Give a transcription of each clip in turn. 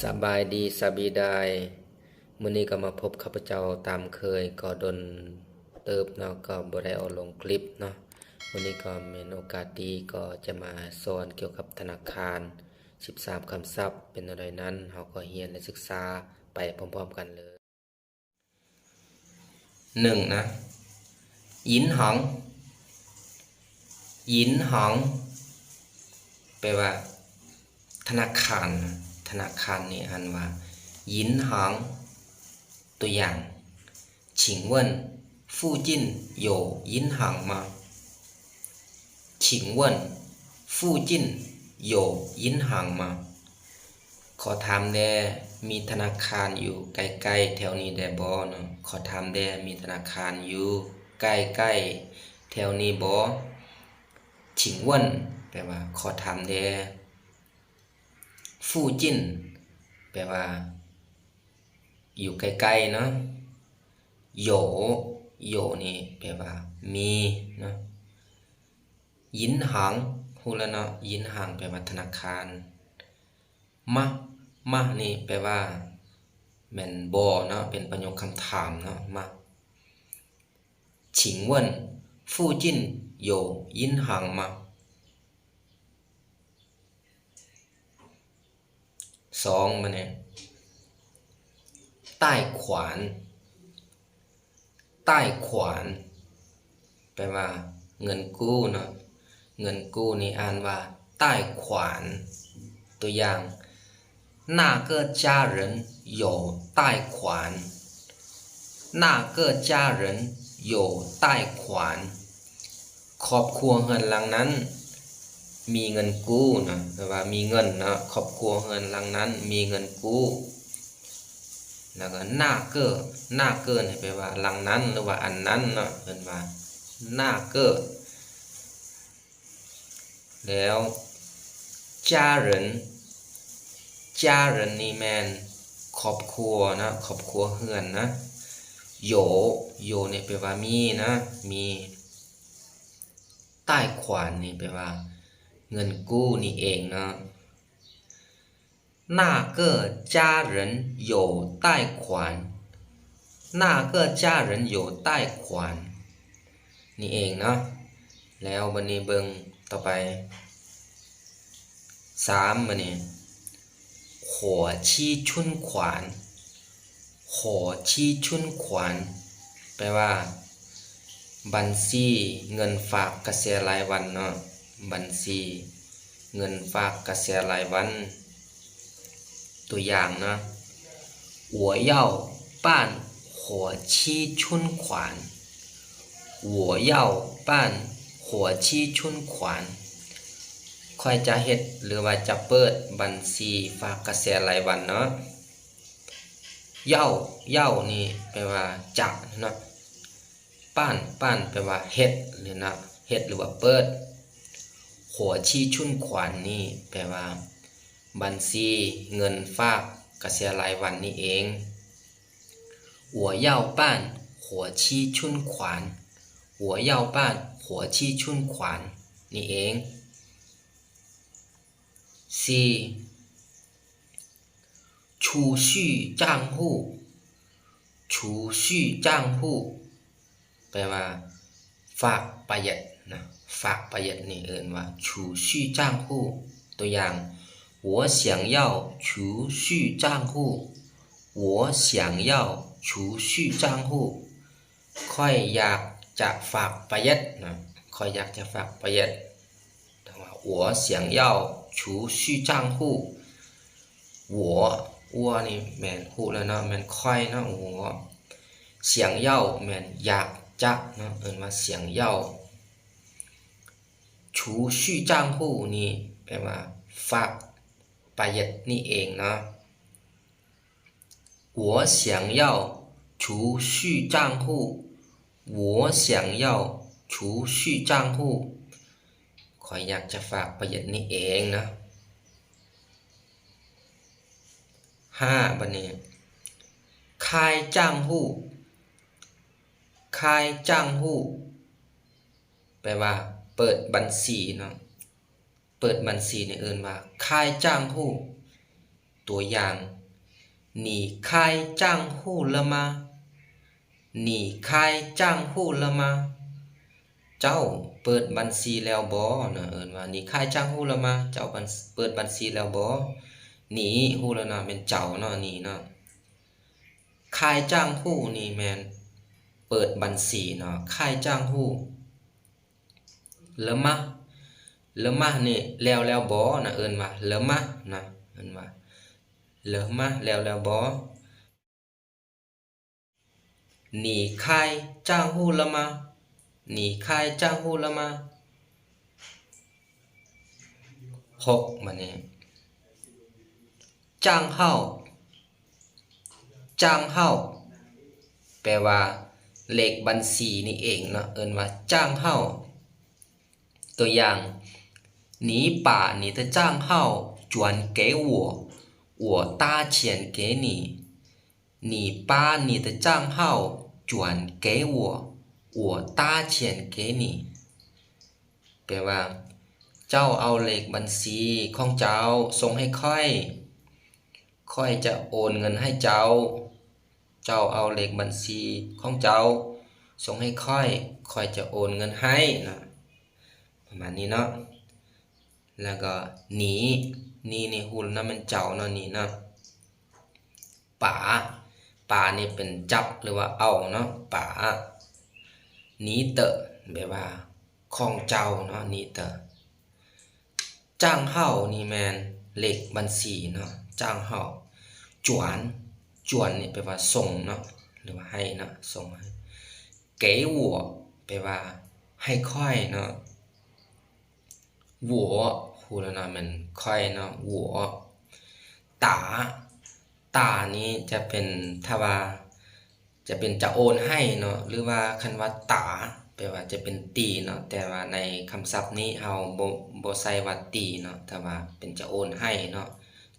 ສະບາຍດີສະບີດາຍ ມື້ນີ້ກໍມາພົບຂ້າພະເຈົ້າຕາມເຄີຍ ກໍດົນເຕີບເນາະ ກໍບໍ່ໄດ້ເອົາລົງຄລິບເນາະ. ມື້ນີ້ກໍແມ່ນໂອກາດດີ ກໍຈະມາສອນກ່ຽວກັບທະນາຄານສິບສາມຄຳສັບ ເປັນແນວໃດນັ້ນ ເຮົາກໍຮຽນ ແລະ ສຶກສາໄປພ້ອມໆກັນເລີຍ. ໜຶ່ງນະ 银行 银行 ແປວ່າທະນາຄານ ທະນາຄານນີ້ອ່ານວ່າ 银行. ຕົວຢ່າງ 请问附近有银行吗? 请问附近有银行吗? ຂໍຖາມແດ່ ມີທະນາຄານຢູ່ໃກ້ໆແຖວນີ້ແດ່ບໍ່ເນາະ? ຂໍຖາມແດ່ ມີທະນາຄານຢູ່ໃກ້ໆແຖວນີ້ບໍ່? 请问 ແປວ່າ ຂໍຖາມແດ່. 附近 ແປວ່າ ຢູ່ໃກ້ໆເນາະ. 有 有ນີ້ແປວ່າ ມີເນາະ. 银行 ຮູ້ແລ້ວເນາະ 银行 ແປວ່າທະນາຄານ. 吗 吗ນີ້ແປວ່າ ແມ່ນບໍ່ເນາະ ເປັນປະໂຫຍກຄຳຖາມເນາະ 吗. 请问附近有银行吗? ສອງ ບາດນີ້ 贷款 贷款 ແປວ່າເງິນກູ້ເນາະ ເງິນກູ້ນີ້ອ່ານວ່າ 贷款. ຕົວຢ່າງ 那个家人有贷款 那个家人有贷款 ຄອບຄົວເຮືອນຫຼັງນັ້ນມີເງິນກູ້ເນາະ ແປວ່າມີເງິນເນາະ ຄອບຄົວເຮືອນຫຼັງນັ້ນມີເງິນກູ້. ແລ້ວກໍ 那个 那个ນີ້ແປວ່າຫຼັງນັ້ນ ຫຼືວ່າອັນນັ້ນເນາະ ເອີ້ນວ່າ 那个. ແລ້ວ 家人 家人ນີ້ແມ່ນຄອບຄົວເນາະ ຄອບຄົວເຮືອນນະ. 有 有ນີ້ແປວ່າມີນະ ມີ. 贷款 ນີ້ແປວ່າເງິນກູ້ນີ້ເອງເນາະ. 那个家人有贷款 那个家人有贷款 ນີ້ເອງເນາະ. ແລ້ວບັດນີ້ເບິ່ງຕໍ່ໄປ ສາມ ບັດນີ້ 活期存款 活期存款 ແປວ່າ ບັນຊີເງິນຝາກກະແສລາຍວັນເນາະ ບັນຊີເງິນຝາກກະແສລາຍວັນ. ຕົວຢ່າງເນາະ 我要办活期存款 我要办活期存款 ຂ້ອຍຈະເຮັດ ຫຼືວ່າຈະເປີດບັນຊີຝາກກະແສລາຍວັນເນາະ. 要 要ນີ້ແປວ່າຈະເນາະ 办 办ແປວ່າເຮັດ ຫຼືນະ ເຮັດ ຫຼືວ່າເປີດ. 活期存款ນີ້ແປວ່າບັນຊີເງິນຝາກກະແສລາຍວັນນີ້ເອງ. 我要办活期存款 我要办活期存款 ນີ້ເອງ. ສີ່ 储蓄账户 储蓄账户 ແປວ່າຝາກປະຢັດນະ ຝາກປະຢັດນີ້ເອີ້ນວ່າ 储蓄账户. ຕົວຢ່າງ 我想要储蓄账户 我想要储蓄账户 ຂ້ອຍຢາກຈະຝາກປະຢັດນະ ຂ້ອຍຢາກຈະຝາກປະຢັດ. 我想要储蓄账户 我 我 ນີ້ແມ່ນຮູ້ແລ້ວເນາະ ແມ່ນຂ້ອຍເນາະ 我 想要 ແມ່ນຢາກຈະເນາະ ເອີ້ນວ່າ 想要 储蓄账户 ນີ້ແປວ່າຝາກປະຢັດນີ້ເອງເນາະ. 我想要储蓄账户 我想要储蓄账户 ຂ້ອຍຢາກຈະຝາກປະຢັດນີ້ເອງນະ. ຫ້າ ບັດນີ້ 开账户 开账户 ແປວ່າເປີດບັນຊີເນາະ ເປີດບັນຊີນີ້ເອີ້ນວ່າ 开账户ຕົວຢ່າງ 你开账户了吗? 你开账户了吗? ເຈົ້າເປີດບັນຊີແລ້ວບໍ່? ນະ ເອີ້ນວ່າ 你开账户了吗? ເຈົ້າບັນ ເປີດບັນຊີແລ້ວບໍ່? 你 ຮູ້ແລ້ວເນາະ ແມ່ນເຈົ້າເນາະ 你 ເນາະ. 开账户 ນີ້ແມ່ນເປີດບັນຊີເນາະ 开账户 了吗? 了吗 ນີ້ແລ້ວແລ້ວບໍ່ນະ ເອີ້ນວ່າ 了吗 ນະ ເອີ້ນວ່າ 了吗 ແລ້ວແລ້ວບໍ່? 你开账户了吗? 你开账户了吗? ຫົກ ບາດນີ້ 账号 账号 ແປວ່າເລກບັນຊີນີ້ເອງເນາະ ເອີ້ນວ່າ 账号. ຕົວຢ່າງ 你把你的账号转给我，我打钱给你。你把你的账号转给我，我打钱给你。 ແປວ່າ ເຈົ້າເອົາເລກບັນຊີຂອງເຈົ້າສົ່ງໃຫ້ຂ້ອຍ ຂ້ອຍຈະໂອນເງິນໃຫ້ເຈົ້າ. ເຈົ້າເອົາເລກບັນຊີຂອງເຈົ້າສົ່ງໃຫ້ຂ້ອຍ ຂ້ອຍຈະໂອນເງິນໃຫ້ນະ ປະມານນີ້ເນາະ. ແລ້ວກໍ 你 你 ນີ້ຮູ້ແລ້ວເນາະ ແມ່ນເຈົ້າເນາະ 你 ເນາະ. 把 把 ນີ້ເປັນຈັບ ຫຼືວ່າເອົາເນາະ 把 你的 ແປວ່າຂອງເຈົ້າເນາະ 你的. 账号 ນີ້ແມ່ນເລກບັນຊີເນາະ 账号. 转 转 ນີ້ແປວ່າສົ່ງເນາະ ຫຼືວ່າໃຫ້ເນາະ ສົ່ງໃຫ້. 给我 ແປວ່າໃຫ້ຂ້ອຍເນາະ 我 ຮູ້ແລ້ວເນາະ ແມ່ນຂ້ອຍເນາະ 我. 打 打 ນີ້ຈະເປັນ ຖ້າວ່າ ຈະເປັນຈະໂອນໃຫ້ເນາະ ຫຼືວ່າຄັນວ່າ 打 ແປວ່າຈະເປັນຕີເນາະ ແຕ່ວ່າໃນຄຳສັບນີ້ເຮົາບໍ່ ບໍ່ໃຊ້ວ່າຕີເນາະ ແຕ່ວ່າເປັນຈະໂອນໃຫ້ເນາະ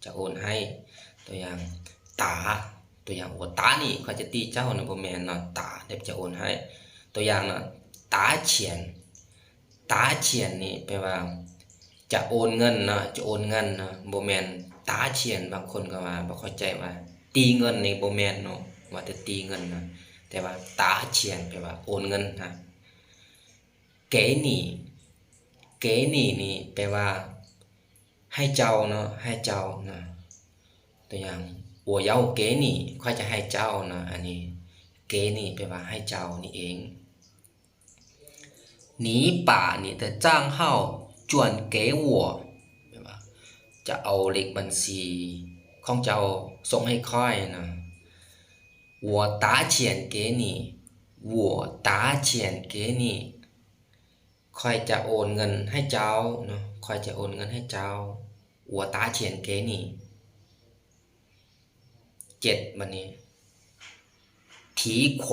ຈະໂອນໃຫ້. ຕົວຢ່າງ 打 ຕົວຢ່າງ 我打你 ຂ້ອຍຈະຕີເຈົ້ານະ ບໍ່ແມ່ນເນາະ 打 ແບບຈະໂອນໃຫ້. ຕົວຢ່າງເນາະ 打钱 打钱 ນີ້ແປວ່າຈະໂອນເງິນເນາະ ຈະໂອນເງິນເນາະ ບໍ່ແມ່ນ 打钱. ບາງຄົນກໍວ່າບໍ່ເຂົ້າໃຈວ່າຕີເງິນນີ້ບໍ່ແມ່ນເນາະ ວ່າແຕ່ຕີເງິນນະ ແຕ່ວ່າ 打钱 ແປວ່າໂອນເງິນນະ. 给你 给你 ນີ້ແປວ່າໃຫ້ເຈົ້າເນາະ ໃຫ້ເຈົ້ານະ. ຕົວຢ່າງ 我要给你 ຂ້ອຍຈະໃຫ້ເຈົ້ານະ ອັນນີ້ 给你 ແປວ່າໃຫ້ເຈົ້ານີ້ເອງ. 你把你的账号转给我 ແປວ່າຈະເອົາເລກບັນຊີຂອງເຈົ້າສົ່ງໃຫ້ຂ້ອຍນະ. 我打钱给你 我打钱给你 ຂ້ອຍຈະໂອນເງິນໃຫ້ເຈົ້າເນາະ ຂ້ອຍຈະໂອນເງິນໃຫ້ເຈົ້າ. 我打钱给你. ເຈັດ ບາດນີ້ 提款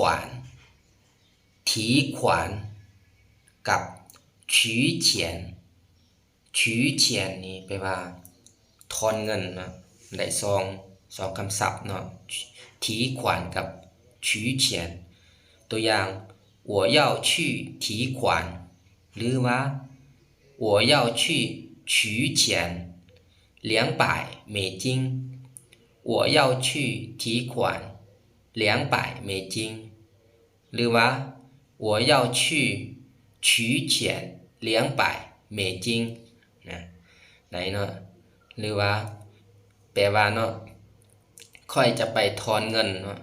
提款 ກັບ 取钱 取钱 ນີ້ແປວ່າຖອນເງິນເນາະ ໄດ້ສອງ ສອງຄຳສັບເນາະ 提款 ກັບ 取钱. ຕົວຢ່າງ 我要去提款 ຫຼືວ່າ 我要去取钱 两百美金. 我要去提款 两百美金 ຫຼືວ່າ 我要去取钱两百美金 ນະ ໄດ້ເນາະ ຫຼືວ່າ ແປວ່າເນາະ ຂ້ອຍຈະໄປຖອນເງິນເນາະ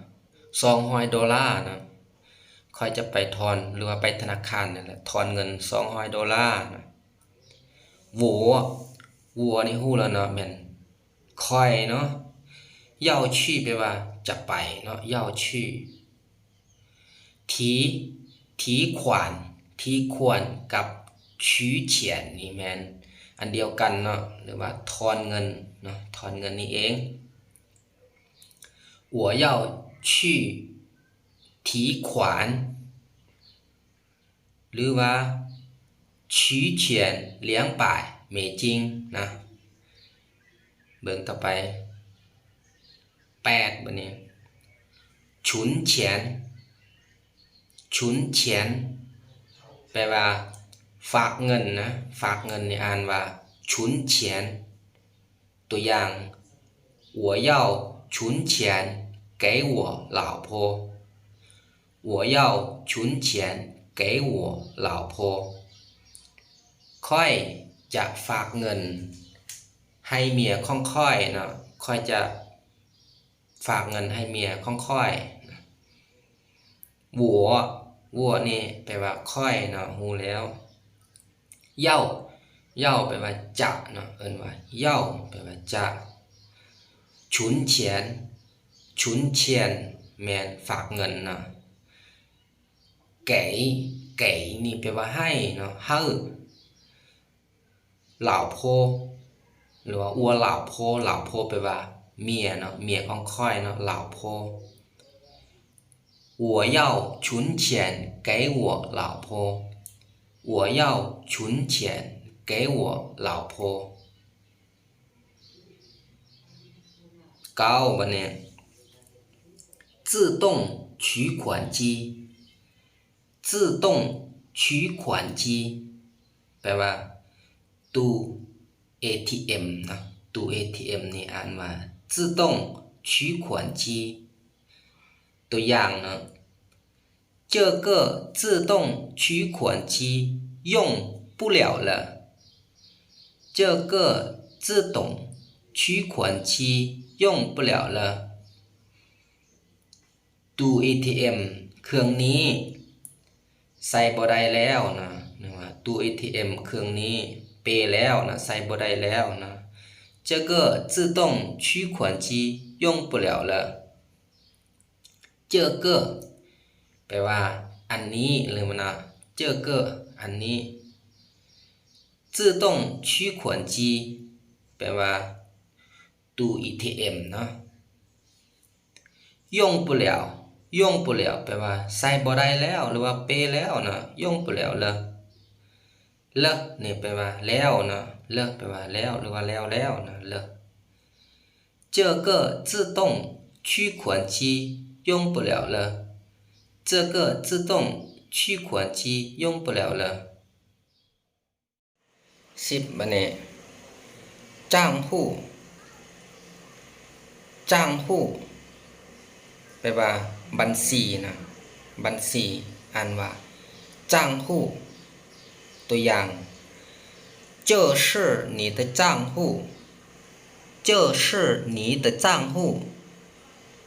ສອງຮ້ອຍໂດລາເນາະ ຂ້ອຍຈະໄປຖອນ ຫຼືວ່າໄປທະນາຄານນັ້ນແຫຼະ ຖອນເງິນສອງຮ້ອຍໂດລາເນາະ. 我 我 ນີ້ຮູ້ແລ້ວເນາະ ແມ່ນຂ້ອຍເນາະ. 要去 ແປວ່າຈະໄປເນາະ 要去. 提 提款 提款 ກັບ 取钱 ນີ້ແມ່ນອັນດຽວກັນເນາະ ຫຼືວ່າຖອນເງິນເນາະ ຖອນເງິນນີ້ເອງ. 我要去提款 ຫຼືວ່າ 取钱两百美金 ນະ. ເບິ່ງຕໍ່ໄປ ແປດ ບາດນີ້ 存钱 存钱 ແປວ່າຝາກເງິນນະ ຝາກເງິນນີ້ອ່ານວ່າ 存钱. ຕົວຢ່າງ我要存钱给我老婆。我要存钱给我老婆。ຂ້อยຈະຝາກເງິນໃຫ້ເມຍຂອງຂ້ອຍເນາະ. ຂ້ອຍຈະຝາກເງິນໃຫ້ເມຍຂອງຂ້ອຍ. 我 我 ນີ້ແປວ່າຂ້ອຍເນາະ ຮູ້ແລ້ວ. 要 要 ແປວ່າຈະເນາະ ເອີ້ນວ່າ 要 ແປວ່າຈະ. 存钱 存钱 ແມ່ນຝາກເງິນເນາະ. 给 给 ນີ້ແປວ່າໃຫ້ເນາະ ให้. 老婆 ຫຼືວ່າ 我老婆 老婆 ແປວ່າເມຍເນາະ ເມຍຂອງຂ້ອຍເນາະ 老婆. 我要存钱给我老婆。我要存钱给我老婆。ເກົ້າ ບັດນີ້ 自动取款机. 自动取款机 ແປວ່າຕູ້ ເອທີເອັມ ເນາະ ຕູ້ ເອທີເອັມ ນີ້ອ່ານວ່າ 自动取款机. ຕົວຢ່າງເນາະ 这个自动取款机用不了了。这个自动取款机用不了了。 ຕູ້ ເອທີເອັມ ເຄື່ອງນີ້ໃຊ້ບໍ່ໄດ້ແລ້ວນະ ຫຼືວ່າ ຕູ້ ເອທີເອັມ ເຄື່ອງນີ້ເປແລ້ວນະ ໃຊ້ບໍ່ໄດ້ແລ້ວນະ. 这个自动取款机用不了了。这个 ແປວ່າອັນນີ້ ຫຼືວ່ານະ 这个 ອັນນີ້. 自动取款机 ແປວ່າຕູ້ ເອທີເອັມ ເນາະ. 用不了 用不了 ແປວ່າໃຊ້ບໍ່ໄດ້ແລ້ວ ຫຼືວ່າເປແລ້ວເນາະ 用不了了. 了 ນີ້ແປວ່າແລ້ວເນາະ 了 ແປວ່າແລ້ວ ຫຼືວ່າແລ້ວແລ້ວເນາະ 了. 这个自动取款机用不了了。这个自动取款机用不了了。 ສິບ ບາດນີ້ 账户 账户 ແປວ່າບັນຊີນະ ບັນຊີ ອ່ານວ່າ 账户. ຕົວຢ່າງ 这是你的账户。这是你的账户。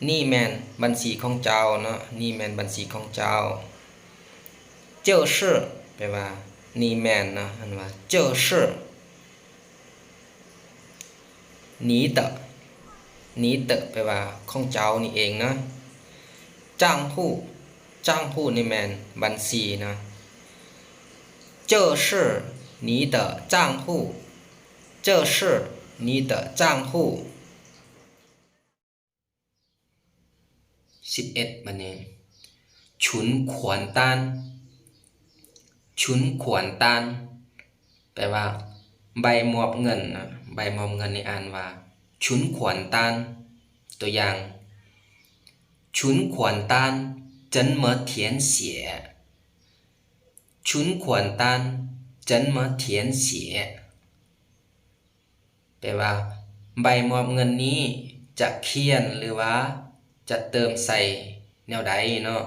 ນີ້ແມ່ນບັນຊີຂອງເຈົ້າເນາະ ນີ້ແມ່ນບັນຊີຂອງເຈົ້າ. 这是 ແປວ່ານີ້ແມ່ນເນາະ ອ່ານວ່າ 这是 你的 你的 ແປວ່າຂອງເຈົ້ານີ້ເອງເນາະ. 账户 账户 ນີ້ແມ່ນບັນຊີເນາະ. 这是你的账户。这是你的账户。 ສິບເອັດ ບາດນີ້ 存款单 存款单 ແປວ່າໃບມອບເງິນນະ ໃບມອບເງິນນີ້ອ່ານວ່າ 存款单. ຕົວຢ່າງ 存款单怎么填写？存款单怎么填写？ ແປວ່າໃບມອບເງິນນີ້ຈະຂຽນ ຫຼືວ່າຈະເຕີມໃສ່ແນວໃດເນາະ.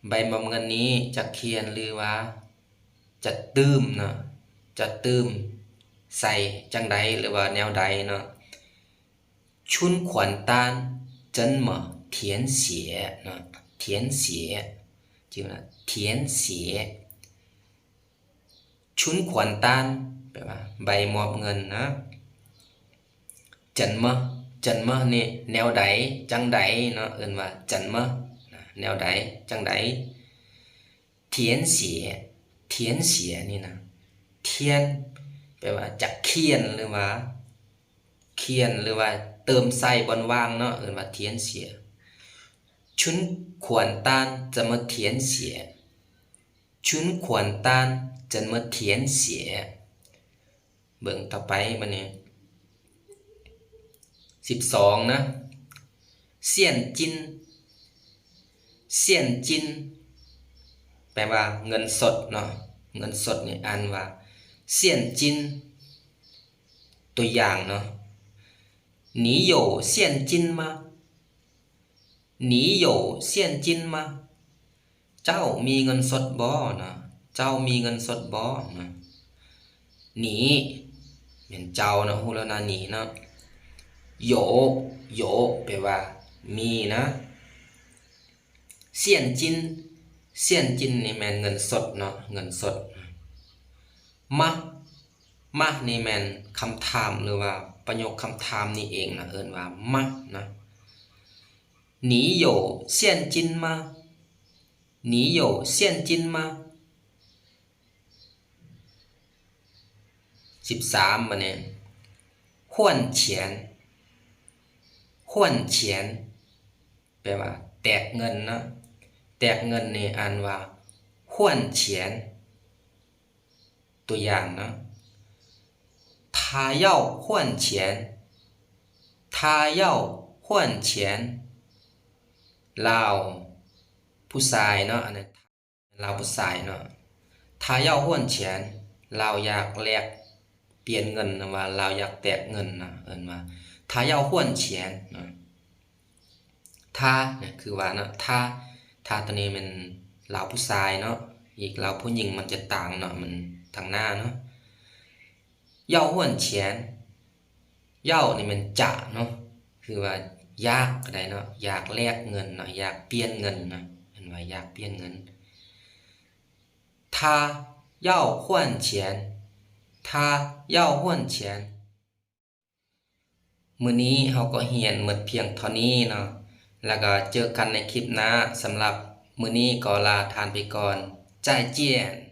ໃບມອບເງິນນີ້ຈະຂຽນ ຫຼືວ່າຈະຕື່ມເນາະ ຈະຕື່ມໃສ່ຈັ່ງໃດ ຫຼືວ່າແນວໃດເນາະ. 存款单怎么填写 ເນາະ 填写 ຈື່ນະ 填写. 存款单 ແປວ່າໃບມອບເງິນນະ. 怎么 怎么 ນີ້ແນວໃດ ຈັ່ງໃດເນາະ ເອີ້ນວ່າ 怎么 ນະ ແນວໃດ ຈັ່ງໃດ. 填写 填写 ນີ້ນະ 填 ແປວ່າຈະຂຽນ ຫຼືວ່າ ຂຽນ ຫຼືວ່າເຕີມໃສ່ບ່ອນວ່າງເນາະ ເອີ້ນວ່າ 填写. 存款单怎么填写？存款单怎么填写？ ເບິ່ງຕໍ່ໄປບັດນີ້ ສິບສອງ ນະ 现金 现金 ແປວ່າເງິນສົດເນາະ ເງິນສົດນີ້ອ່ານວ່າ 现金. ຕົວຢ່າງເນາະ你有现金吗？你有现金吗？ ເຈົ້າມີເງິນສົດບໍ່ນະ? ເຈົ້າມີເງິນສົດບໍ່ນະ? 你 ແມ່ນເຈົ້າເນາະ, ຮູ້ແລ້ວນະ 你 ເນາະ. 有 有 ແປວ່າມີນະ. 现金 现金 ນີ້ແມ່ນເງິນສົດເນາະ, ເງິນສົດ. 吗 吗 ນີ້ແມ່ນຄຳຖາມ ຫຼືວ່າປະໂຫຍກຄຳຖາມນີ້ເອງນະ, ເອີ້ນວ່າ 吗 ນະ. 你有现金吗？你有现金吗？ ສິບສາມ ບາດນີ້ 换钱 换钱 ແປວ່າແຕກເງິນເນາະ, ແຕກເງິນນີ້ອ່ານວ່າ 换钱. ຕົວຢ່າງເນາະ 他要换钱 他要换钱 ລາວຜູ້ຊາຍເນາະ, ອັນນັ້ນລາວຜູ້ຊາຍເນາະ. 他要换钱 ລາວຢາກແລກປ່ຽນເງິນ ຫຼືວ່າລາວຢາກແຕກເງິນນະ, ເອີ້ນວ່າ 他要换钱 ນະ. 他 ນີ້ຄືວ່າເນາະ 他 他 ຕົວນີ້ແມ່ນລາວຜູ້ຊາຍເນາະ, ອີກລາວຜູ້ຍິງມັນຈະຕ່າງເນາະ, ມັນທາງໜ້າເນາະ. 要换钱 要 ນີ້ແມ່ນຈະເນາະ, ຄືວ່າຢາກກໍໄດ້ເນາະ, ຢາກແລກເງິນເນາະ, ຢາກປ່ຽນເງິນເນາະ, ເອີ້ນວ່າຢາກປ່ຽນເງິນ. 他要换钱 他要换钱. ມື້ນີ້ເຮົາກໍຮຽນໝົດພຽງເທົ່ານີ້ເນາະ, ແລ້ວກໍເຈີກັນໃນຄລິບໜ້າ. ສຳລັບມື້ນີ້ກໍລາທ່ານໄປກ່ອນ. 再见.